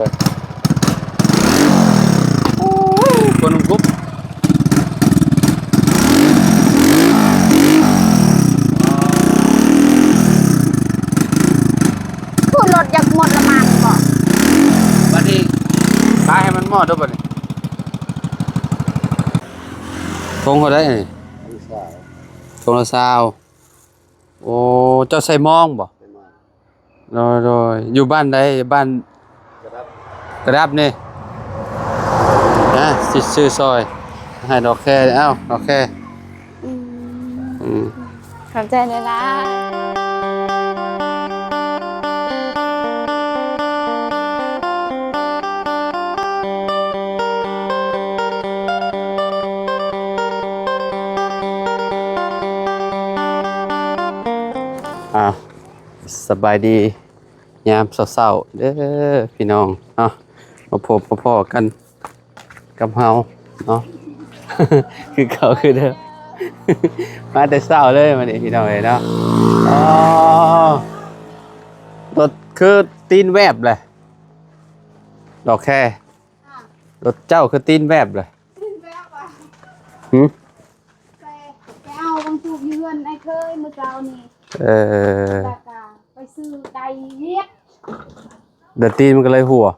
ໂອ້ຍ ຄົນຮຸບ ຄືລົດຢາກໝົດນ້ຳມັນບໍ? ບັດນີ້ ຕາຍໃຫ້ມັນໝົດເດີ້ບັດນີ້. ຖົງເທົ່າໃດນີ້? ຖົງຊາວ. ຖົງລະຊາວ. ໂອ້ ເຈົ້າໃສ່ມອງບໍ? ໃສ່ມອງ. ໂດຍ ໂດຍ ຢູ່ບ້ານໃດ? ບ້ານກະດັບ ກະດັບນີ້ ນະ ຊິຊື້ຊອຍ ໃຫ້ດອກແຄ. ເອົ້າ ດອກແຄ. ອືມ ອືມ ຂອບໃຈຫຼາຍໆ. ອ່າ ສະບາຍດີຍາມເຊົ້າໆເດີ້ພີ່ນ້ອງເນາະ, ມາພົບມາພໍ້ກັນກັບເຮົາເນາະ ຄືເກົ່າຄືເດີມ. ມາແຕ່ເຊົ້າເລີຍມື້ນີ້ພີ່ນ້ອງເອີຍເນາະ. ອໍ ລົດຄືຕີນແວບເລີຍ ດອກແຄ. ລົດເຈົ້າຄືຕີນແວບເລີຍ. ຫື? ໄປ ໄປເອົາບັງສູບຢູ່ເຮືອນອ້າຍເຄີຍມື້ເຊົ້ານີ້. ເອີ ແລ້ວກະໄປຊື້ໄກ່ວຽກ ແລ້ວຕີນມັນກໍເລີຍຮົ່ວ. ບໍ່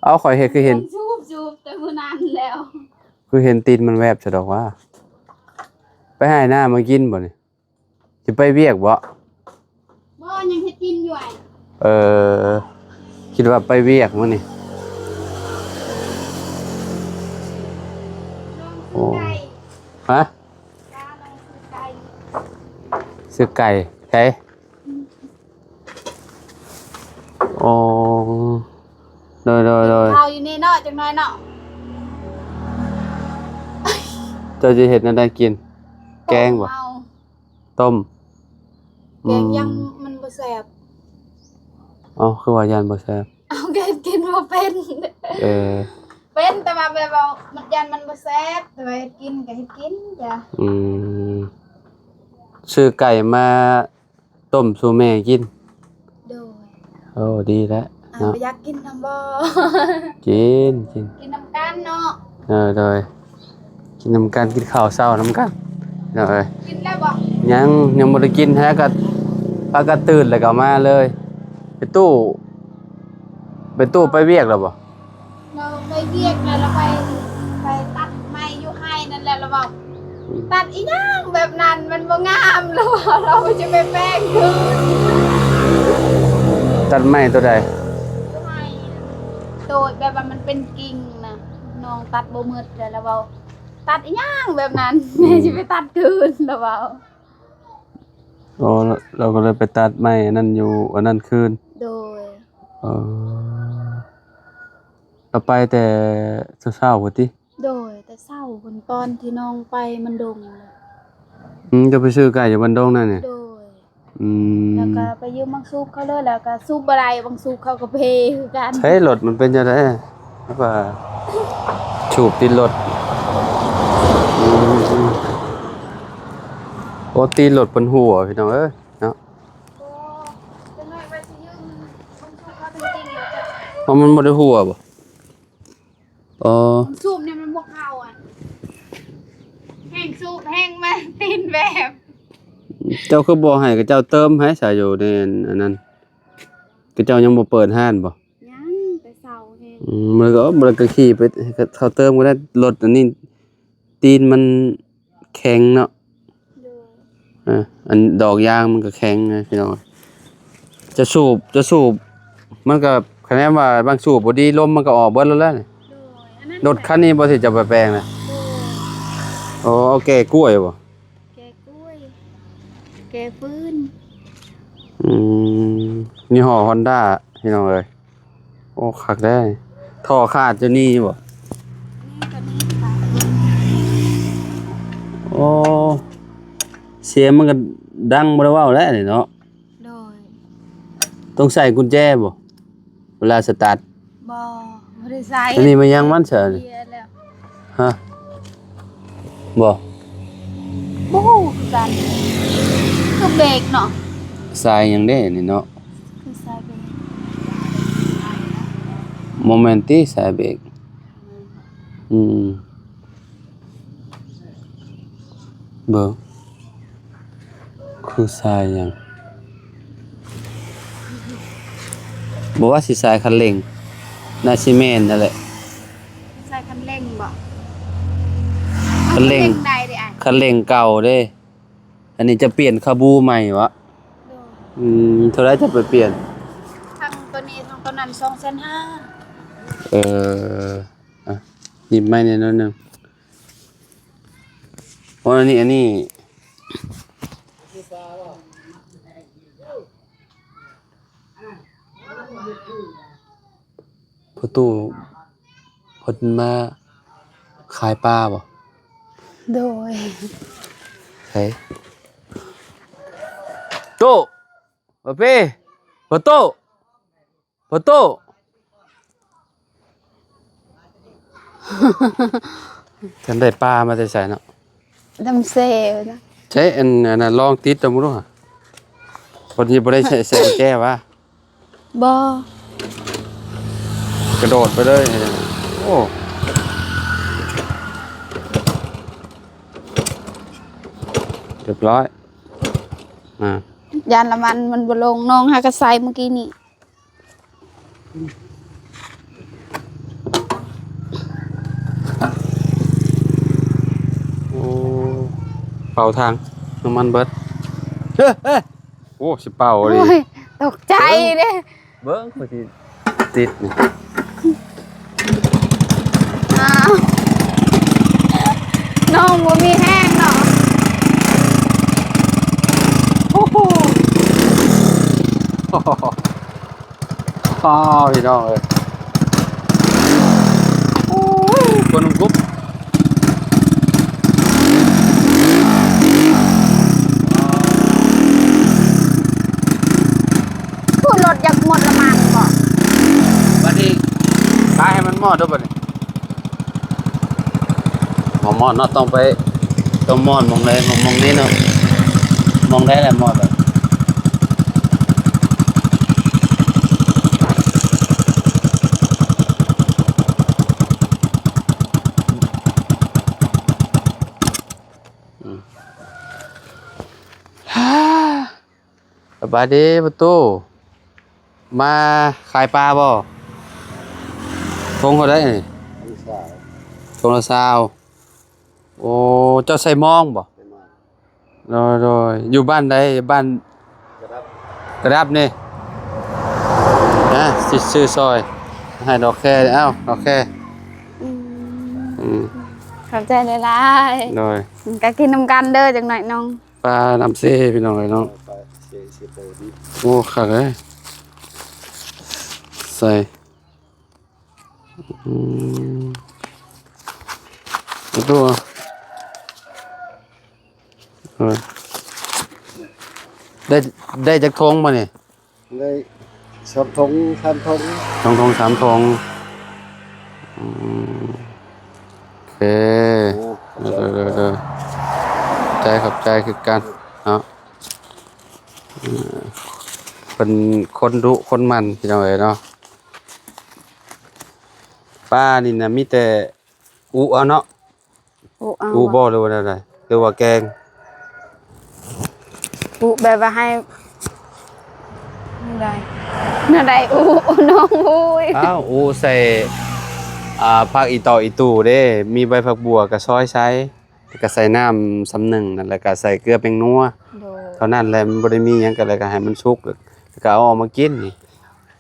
ເອົາ ຂ້ອຍເຫັນ ຄືເຫັນ ສູບ ສູບແຕ່ມື້ນັ້ນແລ້ວ ຄືເຫັນຕີນມັນແວບຊະດອກວ່າ. ໄປໄຮ່ນາມາກິນບໍ່ນີ້? ຊິໄປວຽກບໍ່? ບໍ່ ຍັງເຮັດກິນຢູ່ອ້າຍ. ເອີ ຄິດວ່າໄປວຽກມື້ນີ້. ໂອ້ ຮະ? ຊື້ໄກ່ ໃສ? ໂອ້ ໂດຍ ໂດຍ ໂດຍ. ເຂົ້າຢູ່ນີ້ເນາະ ຈັກໜ້ອຍເນາະ. ເຈົ້າຈະເຮັດແນວໃດກິນ? ແກງບໍ່? ຕົ້ມ ແກງ ອືມ ຢ້ານມັນບໍ່ແຊບ. ເອົ້າ ຄືວ່າຢ້ານບໍ່ແຊບ? ເອົາ ແກງກິນບໍ່ເປັນ. ເອີ ເປັນ ແຕ່ວ່າແບບວ່າມັນ ຢ້ານມັນບໍ່ແຊບ ແຕ່ວ່າເຮັດກິນກໍເຮັດກິນຈ້ະ. ອືມ ຊື້ໄກ່ມາຕົ້ມສູ່ແມ່ກິນ. ໂດຍ. ໂອ້ ດີແລ້ວເນາະ. ບໍ່ຢາກກິນນຳບໍ່? ກິນ ກິນ ກິນນຳກັນເນາະ. ເອີ ໂດຍ ກິນນຳກັນ ກິນເຂົ້າເຊົ້ານຳກັນເນາະ. ເອີ ກິນແລ້ວບໍ່? ຍັງ ຍັງບໍ່ໄດ້ກິນ. ຫາກະ ພາກັນຕື່ນແລ້ວກໍມາເລີຍ. ໄປຕູ້ ໄປຕູ້ໄປວຽກແລ້ວບໍ່? ລາວໄປວຽກແລ້ວ ລາວໄປ ໄປຕັດໄມ້ຢູ່ໄຮ່ນັ້ນແຫຼະ. ລາວເວົ້າ ຕັດອີຫຍັງແບບນັ້ນ ມັນບໍ່ງາມ. ລາວເວົ້າ ລາວວ່າຈະໄປແປງຄືນ. ຕັດໄມ້ໂຕໃດ? ຢູ່ໄຮ່ ໂຕແບບວ່າມັນເປັນກິ່ງນະ ນ້ອງຕັດບໍ່ໝົດ. ແລ້ວລາວເວົ້າ ຕັດອີຫຍັງແບບນັ້ນ ແມ່ຊິໄປຕັດຄືນ. ລາວເວົ້າ ອໍ ລາວກໍເລີຍໄປຕັດໄມ້ອັນນັ້ນຢູ່ອັນນັ້ນຄືນ. ໂດຍ. ເອີ ລາວໄປແຕ່ເຊົ້າໆພຸ້ນຕິ? ໂດຍ ແຕ່ເຊົ້າພຸ້ນ ຕອນທີ່ນ້ອງໄປມັນດົງ. ອືມ ຈະໄປຊື້ໄກ່ຢູ່ບ້ານດົງນັ້ນນີ້? ໂດຍ. ອືມ ແລ້ວກໍໄປຢືມບັງສູບເຂົາເລີຍ ແລ້ວກໍສູບບໍ່ໄດ້ ບັງສູບເຂົາກໍເພຄືກັນ. ໃຊ້ລົດມັນເປັນຈັ່ງໃດ? ແລ້ວກໍສູບຕິດລົດ. ອືມ ໂອ້ ຕີນລົດເປັນຮົ່ວ ພີ່ນ້ອງເອີຍເນາະ. ບໍ່ ຈັກໜ້ອຍວ່າຊິຢືມບັງສູບເຂົາຈິງໆ. ເອົ້າ ມັນບໍ່ໄດ້ຮົ່ວບໍ່? ອໍ ສູບນີ້ມັນບໍ່ເຂົ້າ ອັນ ແຮ່ງສູບແຮ່ງມາຕີນແວບ. ເຈົ້າຄືບໍ່ໃຫ້ເຂົາເຈົ້າເຕີມໃຫ້ຊະ ຢູ່ໃນອັນນັ້ນ ເຂົາເຈົ້າຍັງບໍ່ເປີດຮ້ານບໍ່? ຍັງ ແຕ່ເຊົ້າແຮງ. ອືມ ມັນກໍ ມັນກໍຂີ່ໄປເຂົາເຕີມກໍໄດ້. ລົດອັນນີ້ຕີນມັນແຂງເນາະ. ໂດຍ. ເອີ ອັນດອກຢາງມັນກໍແຂງນະພີ່ນ້ອງ. ຈະສູບ ຈະສູບ ມັນກໍ ຄະແນນວ່າບັງສູບບໍ່ດີ ລົມມັນກໍອອກເບິດແລ້ວແຫຼະ. ໂດຍ. ອັນນັ້ນ ລົດຄັນນີ້ບໍ່ ທີ່ຈະໄປແປງນະ? ໂດຍ. ໂອ້ ເອົາແກ່ກ້ວຍບໍ່? ແກ່ກ້ວຍ ແກ່ຟືນ. ອືມ ຍີ່ຫໍ້ຮອນດ້າ ພີ່ນ້ອງເອີຍ. ໂອ້ ຄັກແທ້. ທໍ່ຂາດຢູ່ນີ້ບໍ່? ນີ້ກໍມີຂາດ. ໂອ້ ສຽງມັນກໍດັງບໍ່ໄດ້ເວົ້າແລ້ວນີ້ເນາະ. ໂດຍ. ຕ້ອງໃສ່ກຸນແຈບໍ່ ເວລາສະຕາດ? ບໍ່ ບໍ່ໄດ້ໃສ່. ອັນນີ້ມັນຍັງມັນຊະນີ້? ເບຍແລ້ວ. ຮະ? ບໍ່ ບໍ່ຮູ້ຄືກັນ. ຄືເບຣກເນາະ. ສາຍຫຍັງເດ້ນີ້ເນາະ? ຄືສາຍເບຣກ. ບໍ່ແມ່ນຕິສາຍເບກ? ອືມ ເບິ່ງ ຄືສາຍຫຍັງ? ບໍ່ວ່າຊິສາຍຄັນເລັ່ງ ໜ້າຊິແມ່ນຫັ້ນແຫຼະ. ສາຍຄັນເລັ່ງບໍ? ຄັນເລັ່ງ ຄັນເລັ່ງໄດ້ເດ້ອ້າຍ ຄັນເລັ່ງເກົ່າເດ້. ອັນນີ້ຈະປ່ຽນຄາບູໃໝ່ຫວາ? ໂດຍ. ອືມ ເທົ່າໃດຈະໄປປ່ຽນ? ທັງໂຕນີ້ທັງໂຕນັ້ນ ສອງແສນຫ້າ. ເອີ ອ່ະ ຫຍິບໃໝ່ແດ່ໜ້ອຍໜຶ່ງ. ໂອ້ ອັນນີ້ ອັນນີ້ ພໍ່ຕູ້ເພິ່ນມາຂາຍປາບໍ? ໂດຍ. ໃສ? ຕູ້ ພໍ່ເປ້ ພໍ່ຕູ້ ພໍ່ຕູ້. ທ່ານໄດ້ປາມາແຕ່ໃສເນາະ? ດຳເຊນະ. ໃຊ້ອັນ ອັນນັ້ນລອງຕິດເບິ່ງດູຫາ ເພິ່ນຊິບໍ່ໄດ້ໃຊ້ ໃສ່ກຸນແຈຫວາ? ບໍ່. ກະໂດດໄປເລີຍ. ໂອ້ ຮຽບຮ້ອຍ. ອ່າ ຢ້ານລະມັນມັນບໍ່ລົງ. ນ້ອງຫາກະໃສ່ມື້ກີ້ນີ້. ໂອ້ ເປົ່າຖັງນ້ຳມັນເບິດ. ເອີ ເອີ ໂອ້ ຊິເປົ່າເລີຍ. ໂອ້ຍ ຕົກໃຈເດ້. ເບິ່ງ ຂ້ອຍຊິຕິດນີ້. ອ້າວ ນ້ອງບໍ່ມີແຮງເນາະ. ໂອ້ໂຫ ອ້າວ ພີ່ນ້ອງເອີຍ. ໂອ້ຍ ຄົນຮຸບ. ຜູ້ລົດຢາກໝົດລະມັນບໍ? ບັດນີ້ ປາໃຫ້ມັນມອດເດີ້ບັດນີ້. ບໍ່ມອດເນາະ ຕ້ອງໄປ ຕ້ອງມອດໝ່ອງໃດ ໝ່ອງ ໝ່ອງນີ້ເນາະ. ໝ່ອງໃດແຫຼະມອດ. ອືມ ສະບາຍດີພໍ່ຕູ້ ມາຂາຍປາບໍ່? ຖົງເທົ່າໃດນີ້? ຖົງລະຊາວ. ຖົງລະຊາວ. ໂອ້ ເຈົ້າໃສ່ມອງບໍ່? ໃສ່ມອງ. ໂດຍ ໂດຍ. ຢູ່ບ້ານໃດ? ບ້ານກະດັບ ກະດັບນີ້. ນະ ຊິຊື້ຊ່ອຍ ໃຫ້ດອກແຄ. ເອົ້າ ດອກແຄ. ອືມ ອືມ ຂອບໃຈຫຼາຍໆ. ໂດຍ. ກະກິນນຳກັນເດີ້ ຈັກໜ້ອຍນ້ອງ ປານ້ຳເຊ ພີ່ນ້ອງເອີຍເນາະ. ໂອ້ ຄັກເລີຍ. ໃສ່ ອືມ ໂອ້ໂຫ ເອີ ໄດ້ ໄດ້ຈັກຖົງມານີ້? ໄດ້ສອງຖົງ ສາມຖົງ. ສອງຖົງ ສາມຖົງ. ອືມ ໂອເຄ. ເອີ ເດີ ເດີ ເດີ ຂອບໃຈ ຂອບໃຈຄືກັນເນາະ. ເອີ ເພິ່ນຄົນດຸຄົນໝັ່ນ ພີ່ນ້ອງເອີຍເນາະ. ປານີ້ນະ ມີແຕ່ອຸເອົາເນາະ. ອຸເອົາ. ອຸບໍ່ ຫຼືວ່າແນວໃດ? ຫຼືວ່າແກງ? ອຸແບບວ່າໃຫ້ ແນວໃດ ແນວໃດ ອຸ ອຸນ້ອງ ອຸຍ. ອ້າວ ອຸໃສ່ ອ່າ ຜັກອີ່ຕໍອີ່ຕູເດ້ ມີໃບຜັກບົ່ວກະຊອຍໃສ່ ແລ້ວກະໃສ່ນ້ຳຊຳໜຶ່ງ ແລ້ວກະໃສ່ເກືອແປ້ງນົວ. ໂດຍ. ເທົ່ານັ້ນແຫຼະ ມັນບໍ່ໄດ້ມີຫຍັງ ກະ ແລ້ວກະໃຫ້ມັນສຸກ ແລ້ວກະເອົາອອກມາກິນນີ້.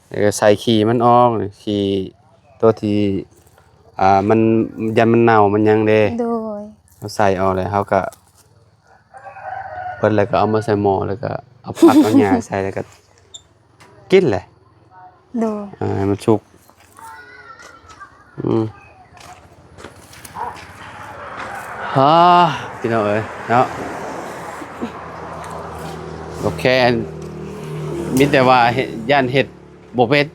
ແລ້ວກະໃສ່ຂີ້ມັນອອກ ຂີ້ຕົວທີ່ ອ່າ ມັນ ຢ້ານມັນເນົ່າມັນຫຍັງເດ້. ໂດຍ. ເຮົາໃສ່ອອກແລ້ວ ເຮົາກະ ເພິ່ນແລ້ວກະເອົາມາໃສ່ໝໍ້ ແລ້ວກະເອົາຜັກເອົາຫຍ້າໃສ່ ແລ້ວກະກິນແຫຼະ. ໂດຍ. ອ່າ ໃຫ້ມັນສຸກ. ອືມ ຮາ ພີ່ນ້ອງເອີຍເນາະ. ໂອເຄ ມີແຕ່ວ່າເຮັດ ຢ້ານເຮັດບໍ່ເປັນ.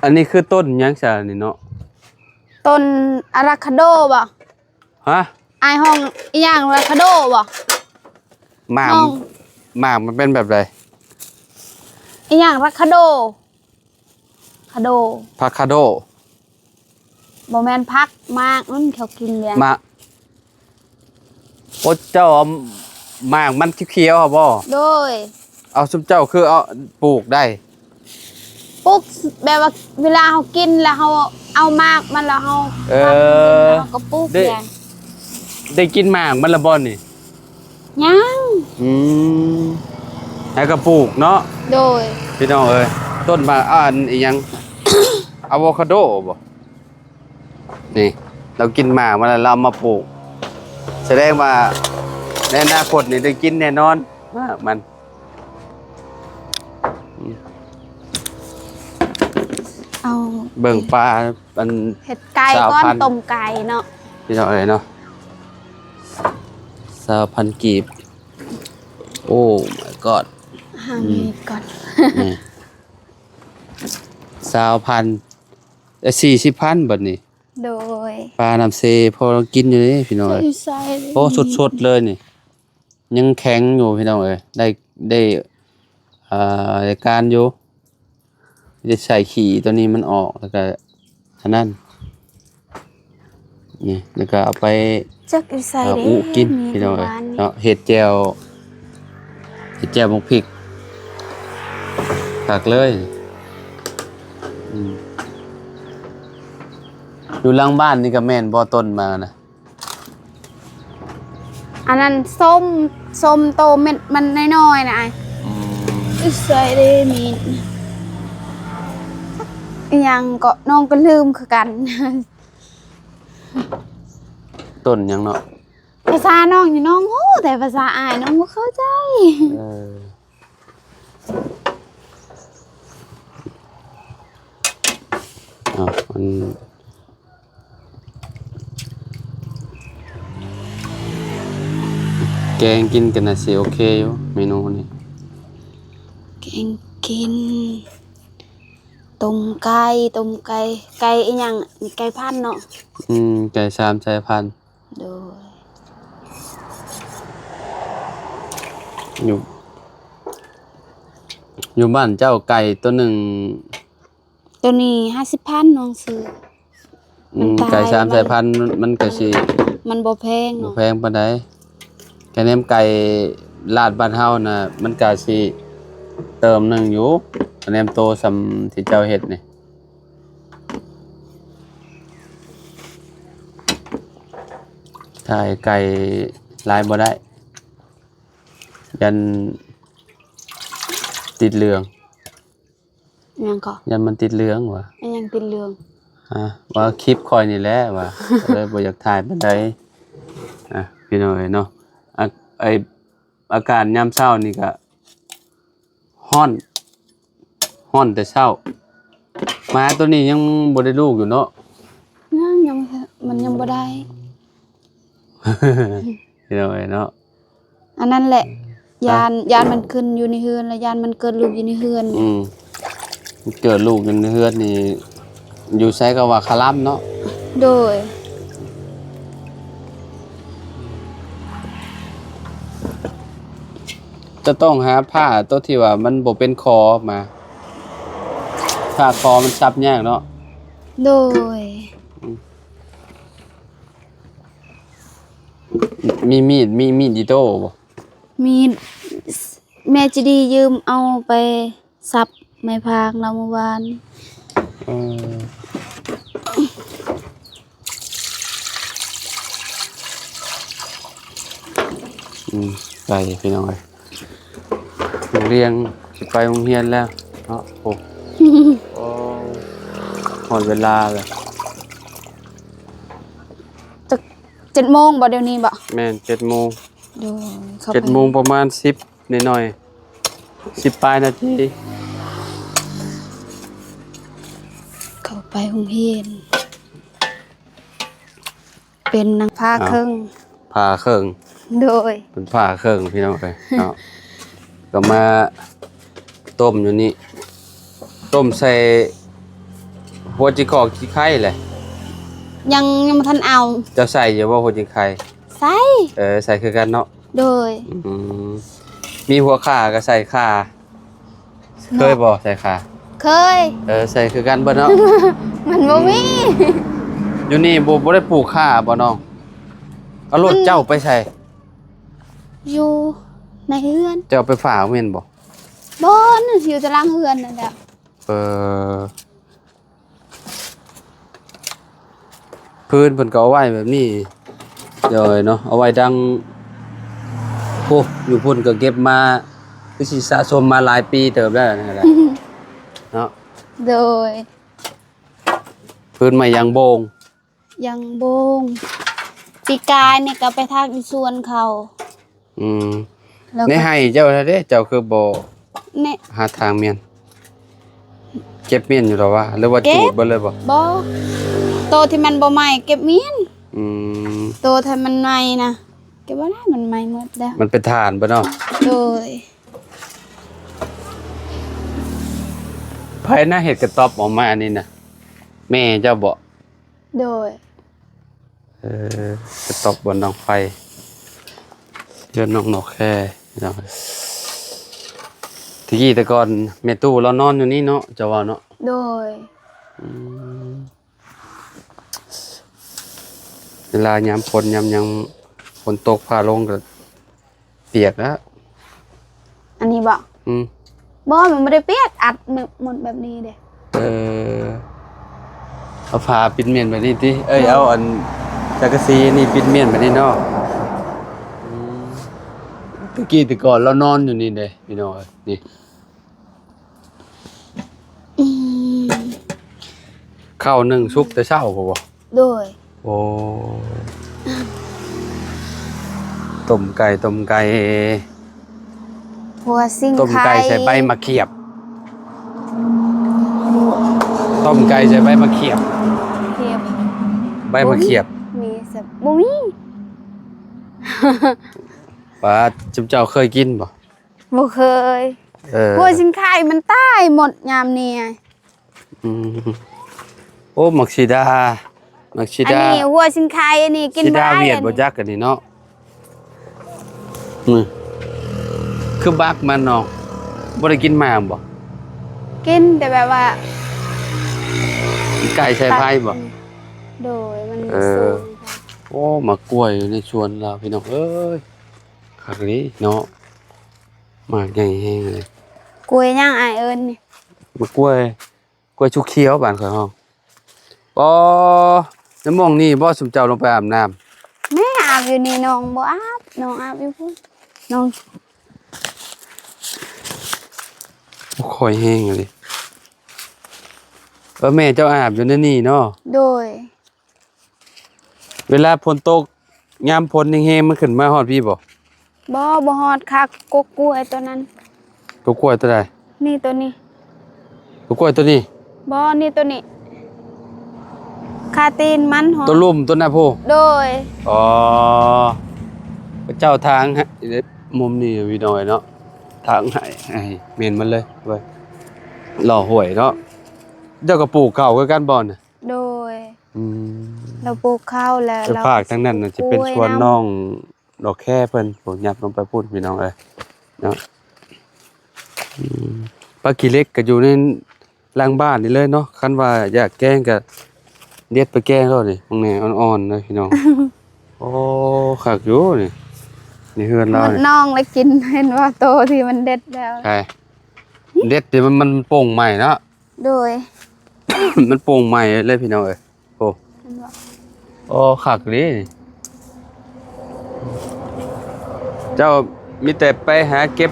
ອັນນີ້ຄືຕົ້ນຫຍັງຊະນີ້ເນາະ? ຕົ້ນອາໂວຄາໂດບໍ? ຮະ? ອ້າຍຮ້ອງອີ່ຫຍັງ ອາໂວຄາໂດບໍ? ໝາກ ນ້ອງ ໝາກມັນເປັນແບບໃດ? ອີຫຍັງ? ພາກຄາໂດ ຄາໂດ ຜັກຄາໂດ ບໍ່ແມ່ນຜັກ ໝາກມັນ ເຂົາກິນແບບ ໝາກ ໂອ້ ເຈົ້າເອົາໝາກມັນຂຽວໆຫັ້ນບໍ່? ໂດຍ. ເອົາ ຊຸມເຈົ້າຄືເອົາປູກໄດ້? ປູກແບບວ່າເວລາເຮົາກິນແລ້ວ ເຮົາເອົາໝາກມັນແລ້ວ ເຮົາ ເອີ ທຳກິນແລ້ວເຮົາກໍປູກ ໄດ້ ເລີຍ ໄດ້ກິນໝາກມັນລະບໍ່ນີ້? ຍັງ. ອືມ ໃຫ້ກະປູກເນາະ. ໂດຍ. ພີ່ນ້ອງເອີຍ ຕົ້ນໝາກ ອັນອີຫຍັງ ອາໂວຄາໂດບໍ່? ນີ້ ລາວກິນໝາກມັນແລ້ວ ລາວເອົາມາປູກ ສະແດງວ່າໃນອະນາຄົດນີ້ໄດ້ກິນແນ່ນອນ ໝາກມັນ. ອືມ ເອົາ ເບິ່ງປາ ອັນ ເຮັດໄກ່ກ່ອນ ຕົ້ມໄກ່ເນາະ ພີ່ນ້ອງເອີຍເນາະ. ຊາວພັນກີບ ໂອ້ ມາຍກອດ ຫາເງິນກ່ອນ ນີ້ ຊາວພັນ ເອີ ສີ່ສິບພັນ ບັດນີ້. ໂດຍ. ປານ້ຳເຊ ພໍລອງກິນຢູ່ເດ້ ພີ່ນ້ອງເອີຍ. ໂອ້ ສົດໆເລີຍນີ້ ຍັງແຂງຢູ່ ພີ່ນ້ອງເອີຍ. ໄດ້ ໄດ້ ເອີ ໄດ້ການຢູ່. ໄດ້ໃສ່ຂີ້ຕົວນີ້ມັນອອກ ແລ້ວກະອັນນັ້ນ ນີ້ ແລ້ວກະເອົາໄປ ຈັກຢູ່ໃສເດ້ ອຸກິນ ພີ່ນ້ອງເອີຍເນາະ. ເຮັດແຈ່ວ ເຮັດແຈ່ວໝາກພິກ ຄັກເລີຍ. ອືມ ຢູ່ຫຼັງບ້ານນີ້ກະແມ່ນບໍ່ ຕົ້ນໝາກນະ? ອັນນັ້ນສົ້ມ ສົ້ມໂຕເມັດມັນນ້ອຍໆນະອ້າຍ. ອືມ ອີໃສເດ້ມີດ ອີຫຍັງເກາະ ນ້ອງກໍລືມຄືກັນ. ຕົ້ນຫຍັງເນາະ? ພາສານ້ອງນີ້ນ້ອງຮູ້ ແຕ່ພາສາອ້າຍນ້ອງບໍ່ເຂົ້າໃຈ. ເອີ ເອົາ ມັນ ແກງກິນກໍໜ້າຊິໂອເຄຢູ່ ເມນູນີ້. ແກງກິນ ຕົ້ມໄກ່ ຕົ້ມໄກ່ ໄກ່ອີຫຍັງ? ໄກ່ພັນເນາະ. ອືມ ໄກ່ສາມສາຍພັນ. ໂດຍ. ຢູ່ ຢູ່ບ້ານເຈົ້າໄກ່ໂຕໜຶ່ງ ໂຕນີ້ຫ້າສິບພັນນ້ອງຊື້. ອືມ ມັນຕາຍ ໄກ່ສາມສາຍພັນ ມັນ ມັນກໍຊິ ມັນບໍ່ແພງເນາະ ບໍ່ແພງປານໃດ. ກະແນມໄກ່ລາດບ້ານເຮົານະ ມັນກະຊິເຕີມໜຶ່ງຢູ່ ກະແນມໂຕສ່ຳທີ່ເຈົ້າເຮັດນີ້. ຖ່າຍໄກ່ຫຼາຍບໍ່ໄດ້ ຢ້ານຕິດເຫຼືອງ. ຫຍັງເກາະ? ຢ້ານມັນຕິດເຫຼືອງຫວາ. ອີຫຍັງຕິດເຫຼືອງ? ຮະ ວ່າຄລິບຂ້ອຍນີ້ແຫຼະຫວາ ກໍເລີຍບໍ່ຢາກຖ່າຍປານໃດ. ອ່ະ ພີ່ນ້ອງເອີຍເນາະ ອາ ໄອ້ ອາກາດຍາມເຊົ້ານີ້ກະຮ້ອນ ຮ້ອນແຕ່ເຊົ້າ. ໝາໂຕນີ້ຍັງບໍ່ໄດ້ລູກຢູ່ເນາະ? ຍັງ ຍັງ ມັນຍັງບໍ່ໄດ້ ພີ່ນ້ອງເອີຍເນາະ. ອັນນັ້ນແຫຼະ ຢ້ານ ຢ້ານມັນຂຶ້ນຢູ່ໃນເຮືອນ ແລະ ຢ້ານມັນເກີດລູກຢູ່ໃນເຮືອນ. ອືມ ເກີດລູກຢູ່ໃນເຮືອນນີ້ ຢູ່ໃສກໍວ່າຄະລຳເນາະ. ໂດຍ. ຈະຕ້ອງຫາຜ້າໂຕທີ່ວ່າມັນບໍ່ເປັນຄໍມາ ຜ້າຄໍມັນສັບຍາກເນາະ. ໂດຍ. ອືມ ມີມີດ ມີມີດອິໂຕ້ບໍ່? ມີດ ແມ່ຈີດີຢືມເອົາໄປສັບໄມ້ພາງລາວມື້ວານ. ເອີ ອືມ ໄປພີ່ນ້ອງເອີຍ ໂຮງຮຽນ ຊິໄປໂຮງຮຽນແລ້ວເນາະ. ໂອ້ ໂອ້ ຮອດເວລາແລ້ວ. ຈັກ ເຈັດໂມງບໍ່ ດຽວນີ້ບໍ່? ແມ່ນ ເຈັດໂມງ. ໂດຍ ເຂົ້າໄປ ເຈັດໂມງປະມານສິບໜ້ອຍໆ ສິບປາຍນາທີ. ເຂົ້າໄປໂຮງຮຽນ ເປັນນາງ ຜ້າເຄິ່ງ ຜ້າເຄິ່ງ. ໂດຍ ເປັນຜ້າເຄິ່ງ ພີ່ນ້ອງເອີຍເນາະ. ກໍມາຕົ້ມຢູ່ນີ້ ຕົ້ມໃສ່ຫົວຈິງຄອກຈິງໄຄແຫຼະ. ຍັງ ຍັງບໍ່ທັນເອົາ. ເຈົ້າໃສ່ຢູ່ບໍ່ຫົວຈິງໄຄ? ໃສ່. ເອີ ໃສ່ຄືກັນເນາະ. ໂດຍ. ອືມ ມີຫົວຂ່າກໍໃສ່ຂ່າ. ເຄີຍບໍ່ໃສ່ຂ່າ? ເຄີຍ. ເອີ ໃສ່ຄືກັນເບິດເນາະ. ມັນບໍ່ມີ. ຢູ່ນີ້ບໍ່ ບໍ່ໄດ້ປູກຂ່າບໍ່ນ້ອງ? ເອົາລົດເຈົ້າໄປໃສ? ຢູ່ໃນເຮືອນ. ເຈົ້າໄປຝາກແມ່ນບໍ່? ບໍ່ ຢູ່ຕາລາງເຮືອນນັ້ນແຫຼະ. ເອີ ພື້ນເພິ່ນກໍເອົາໄວ້ແບບນີ້ເດີເນາະ, ເອົາໄວ້ດັງ ໂອ້ ຢູ່ພຸ້ນກໍເກັບມາ ຄືຊິສະສົມມາຫຼາຍປີເຕີບແລ້ວນັ້ນແຫຼະເນາະ. ໂດຍ. ພື້ນໄມ້ຢາງໂບງ. ຢາງໂບງ. ປີກາຍນີ້ກໍໄປຖາກຢູ່ສວນເຂົາ. ອືມ ແລ້ວກໍ ໃນໄຮ່ເຈົ້າເດ້ ເຈົ້າຄືບໍ່ ໃນ ຫາທາງມ້ຽນ? ເກັບມ້ຽນຢູ່ດອກຫວາ ຫຼືວ່າ ເກັບ ຈູດເບິດເລີຍບໍ່? ບໍ່ ໂຕທີ່ມັນບໍ່ໄໝ້ເກັບມ້ຽນ. ອືມ ໂຕທີ່ມັນໄໝ້ນະ ເກັບບໍ່ໄດ້ ມັນໄໝ້ໝົດແລ້ວ. ມັນເປັນຖ່ານເບິດເນາະ. ໂດຍ. ໃຜນະເຮັດກະຕ໊ອບອອກມາອັນນີ້ນະ? ແມ່ເຈົ້າບໍ່? ໂດຍ. ເອີ ກະຕ໊ອບບ່ອນດັງໄຟ ເຮືອນນ້ອງດອກແຄ ພີ່ນ້ອງ. ແຕ່ກີ້ແຕ່ກ່ອນແມ່ຕູ້ລາວນອນຢູ່ນີ້ເນາະ ເຈົ້າເວົ້າເນາະ? ໂດຍ. ອືມ ເວລາຍາມຝົນຍາມຫຍັງ ຝົນຕົກຟ້າລົງກໍ ປຽກແລ້ວ. ອັນນີ້ບໍ່? ອືມ ບໍ່ ມັນບໍ່ໄດ້ປຽກ ອັດໝົດແບບນີ້ເດ້. ເອີ ເອົາຜ້າປິດມ້ຽນແບບນີ້ຕິ? ເອີຍ ເອີ ເອົາອັນສັງກະສີນີ້ປິດມ້ຽນແບບນີ້ເນາະ. ອືມ ແຕ່ກີ້ແຕ່ກ່ອນລາວນອນຢູ່ນີ້ເດ້ ພີ່ນ້ອງເອີຍ ນີ້. ອືມ ເຂົ້າໜຶ້ງສຸກແຕ່ເຊົ້າພຸ້ນບໍ່? ໂດຍ. ໂອ້ ຕົ້ມໄກ່ ຕົ້ມໄກ່ ຫົວສິງໄຄ ຕົ້ມໄກ່ໃສ່ໃບໝາກຂຽບ ຕົ້ມໄກ່ໃສ່ໃບໝາກຂຽບ ຂຽບ ໃບໝາກຂຽບ ມີສະ ບໍ່ມີ. ປາດ ຈຸມເຈົ້າເຄີຍກິນບໍ່? ບໍ່ເຄີຍ. ເອີ ຫົວສິງໄຄມັນຕາຍໝົດຍາມນີ້. ອືມ ໂອ້ ໝາກສີດາ ໝາກສີດາ ອັນນີ້ຫົວສິງໄຄ ອັນນີ້ກິນບໍ່ໄດ້ ສີດາຫວຽດບໍ່ຈັກ ອັນນີ້ເນາະ. ນີ້ຄືບັກມັນເນາະ ບໍ່ໄດ້ກິນໝາກບໍ່? ກິນ ແຕ່ແບບວ່າ ໄກ່ໃສ່ໄຟບໍ່? ໂດຍ ມັນ ເອີ ສູງ. ໂອ້ ໝາກກ້ວຍຢູ່ໃນສວນລາວ ພີ່ນ້ອງເອີຍ ຄັກອີ່ຫຼີເນາະ. ໝາກໃຫຍ່ແຮງເລີຍ. ກ້ວຍຫຍັງອ້າຍເອີ້ນນີ້? ໝາກກ້ວຍ ກ້ວຍສຸຂຽວບ້ານຂ້ອຍຮ້ອງ. ອໍ ໃນໝ່ອງນີ້ບໍ່ ຊຸມເຈົ້າລົງໄປອາບນ້ຳ? ແມ່ອາບຢູ່ນີ້ ນ້ອງບໍ່ອາບ ນ້ອງອາບຢູ່ພຸ້ນ ນ້ອງ. ໂອ້ ຄ່ອຍແຮງເລີຍ. ເອີ ແມ່ເຈົ້າອາບຢູ່ໃນນີ້ເນາະ? ໂດຍ. ເວລາຝົນຕົກ ຍາມຝົນແຮງໆ ມັນຂຶ້ນມາຮອດພີ້ບໍ່? ບໍ່ ບໍ່ຮອດ ຄາກົກກ້ວຍໂຕນັ້ນ. ກົກກ້ວຍໂຕໃດ? ນີ້ ໂຕນີ້. ກົກກ້ວຍໂຕນີ້? ບໍ່ ນີ້ ໂຕນີ້ ຄາຕີນມັນຮອດ ໂຕລຸ່ມໂຕນັ້ນພຸ້ນ? ໂດຍ. ອໍ ເຈົ້າທາງໃຫ້ ມຸມນີ້ພີ່ນ້ອງເນາະ ທາງໃຫ້ ໃຫ້ແມ່ນມັນເລີຍ ເວີ້ຍ ລໍ້ຫ້ວຍເນາະ. ເຈົ້າກໍປູກເຂົ້າຄືກັນບໍ່ນະ? ໂດຍ. ອືມ ລາວປູກເຂົ້າແລ້ວ ໄປພາກທາງນັ້ນນະ ຊິເປັນສວນນ້ອງດອກແຄເພິ່ນ ໂອ້ ຍັບລົງໄປພຸ້ນພີ່ນ້ອງເອີຍເນາະ. ອືມ ປາຂີ້ເຫຼັກກໍຢູ່ໃນຫຼັງບ້ານນີ້ເລີຍເນາະ ຄັນວ່າຢາກແກງກໍເດັດໄປແກງໂລດນີ້ ມັນແນ່ອ່ອນໆເລີຍພີ່ນ້ອງ. ໂອ້ ຄັກຢູ່ນີ້ ໃນເຮືອນລາວນີ້ ໝົດນ້ອງລະກິນ ເຫັນວ່າໂຕທີ່ມັນເດັດແລ້ວ ໃຊ່ ເດັດທີ່ມັນ ມັນປົ່ງໃໝ່ເນາະ. ໂດຍ ມັນປົ່ງໃໝ່ເລີຍພີ່ນ້ອງເອີຍ. ໂອ້ ເຫັນບໍ່? ໂອ້ ຄັກເດ້ນີ້ ເຈົ້າມີແຕ່ໄປຫາເກັບ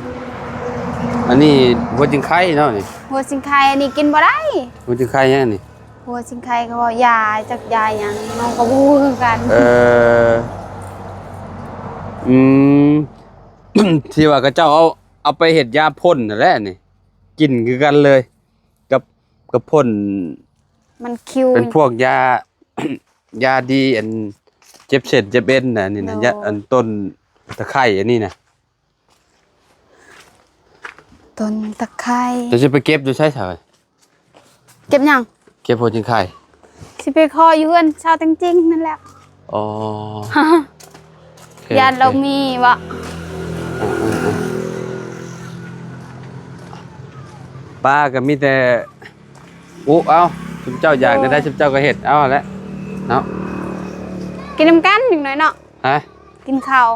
ອັນນີ້ຫົວຈິງໄຄເນາະນີ້ ຫົວຊິງໄຄ ອັນນີ້ກິນບໍ່ໄດ້. ຫົວຈິງໄຄຫຍັງນີ້? ຫົວຊິງໄຄ ເຂົາເວົ້າຢາ ຈັກຢາຫຍັງ ນ້ອງກໍບໍ່ຮູ້ຄືກັນ. ເອີ ອືມ ທີ່ວ່າເຂົາເຈົ້າເອົາ ເອົາໄປເຮັດຢາພົ່ນນັ້ນແຫຼະນີ້ ກິນຄືກັນເລີຍ ກັບ ກັບພົ່ນ ມັນຄິວ ເປັນພວກຢາ ຢາດີ ອັນເຈັບເສັ້ນເຈັບເອັນນະ ອັນນີ້ນະ ໂດຍ ຢາ ອັນຕົ້ນຕະໄຄ ອັນນີ້ນະ ຕົ້ນຕະໄຄ. ເຈົ້າຊິໄປເກັບຢູ່ໃສຊະ? ເກັບຫຍັງ? ເກັບຫົວຈິງໄຄ ຊິໄປຂໍຢູ່ເຮືອນຊາວແຕງຈິງນັ້ນແຫຼະ. ອໍ ໂອເຄ ຢ້ານລາວມີເບາະ. ເອີ ເອີ ເອີ ປາກໍມີແຕ່ອຸເອົາ ຊຸມເຈົ້າຢາກແນວໃດ ໂດຍ ຊຸມເຈົ້າກໍເຮັດເອົາແຫຼະເນາະ ກິນນຳກັນຈັກໜ້ອຍເນາະ ຮະ ກິນເຂົ້າ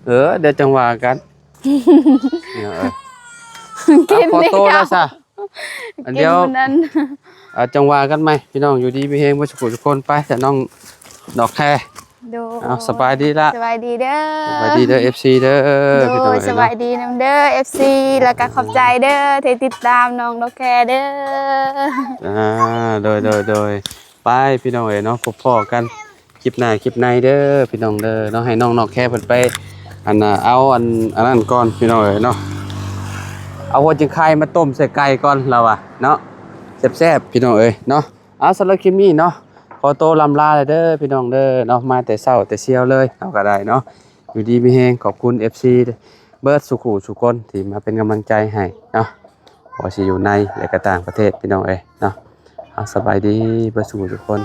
ເອີ ດຽວຈັ່ງວ່າກັນ ເອີ ກິນ ຂໍໂຕແລ້ວຊະ ອັນດຽວ ກິນມື້ນັ້ນ ເອີ ຈັ່ງວ່າກັນໃໝ່ ພີ່ນ້ອງ ຢູ່ດີມີແຮງເບິດສູ່ຜູ້ທຸກຄົນ ໄປ ແຕ່ນ້ອງດອກແຄ ໂດຍ ເອົາ ສະບາຍດີລະ ສະບາຍດີເດີ ສະບາຍດີເດີ ເອັຟຊີ ເດີ ໂດຍ ພີ່ນ້ອງເອີຍເນາະ ສະບາຍດີນຳເດີ ເອັຟຊີ ແລ້ວກໍຂອບໃຈເດີທີ່ຕິດຕາມນ້ອງດອກແຄເດີ ອ່າ ໂດຍ ໂດຍ ໂດຍ ໄປ ພີ່ນ້ອງເອີຍເນາະ ພົບພໍ້ກັນຄລິບໜ້າຄລິບໃນເດີ ພີ່ນ້ອງເດີເນາະ ໃຫ້ນ້ອງດອກແຄເພິ່ນໄປ ອັນນ່າ ເອົາອັນ ອັນນັ້ນກ່ອນ ພີ່ນ້ອງເອີຍເນາະ ເອົາຫົວຈິງໄຄມາຕົ້ມໃສ່ໄກ່ກ່ອນ ລາວວ່າເນາະ ແຊບໆ ພີ່ນ້ອງເອີຍເນາະ ເອົາ ສຳລັບຄລິບນີ້ເນາະ ຂໍໂຕລ່ຳລາແລ້ວເດີ ພີ່ນ້ອງເດີເນາະ ມາແຕ່ເຊົ້າແຕ່ຊຽວເລີຍ ເຮົາກໍໄດ້ເນາະ ຢູ່ດີມີແຮງ ຂອບຄຸນ ເອັຟຊີ ເບິດສູ່ຜູ້ສູ່ຄົນທີ່ມາເປັນກຳລັງໃຈໃຫ້ເນາະ ບໍ່ວ່າຊິຢູ່ໃນ ແລະ ກໍຕ່າງປະເທດ ພີ່ນ້ອງເອີຍເນາະ ເອົາ ສະບາຍດີເບິດສູ່ຜູ້ສູ່ຄົນ.